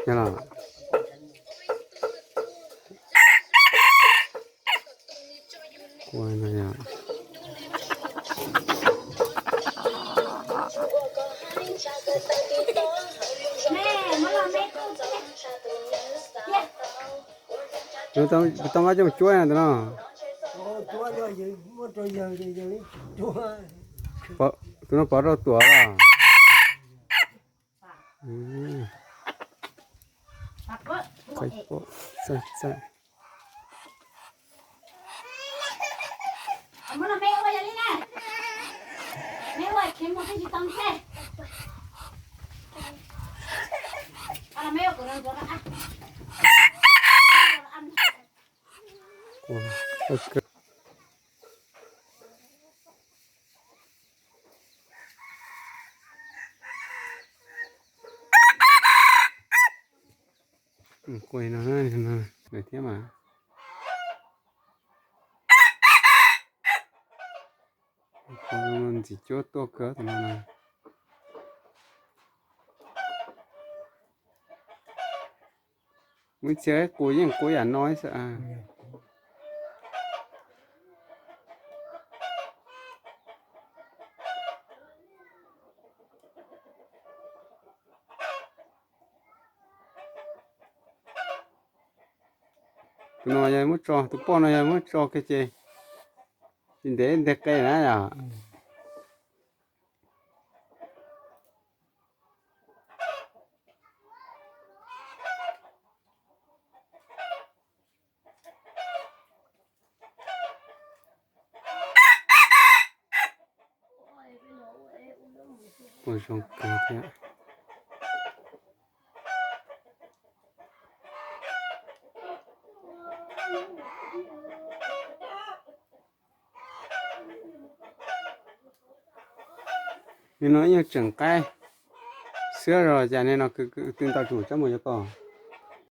Yog los. Kua no yog. Kuv tau nqa coj mus cuab na tus no. Tus no pov rau tuam los. Kuj no thiab mas. Ntxim cuab tuaj kawg tus no. Muaj ib txhia qus yeej qus yam no xwb. Tus no yog muab tso, tus poj no yog muab tso kiag ces tsis ntev nteg qe na yom. Ua zoo kawg thiab. Nim no ib nyuag tseem qaib xwb los cas nim no kwv tw ntau tseem tsob mus yuav koj.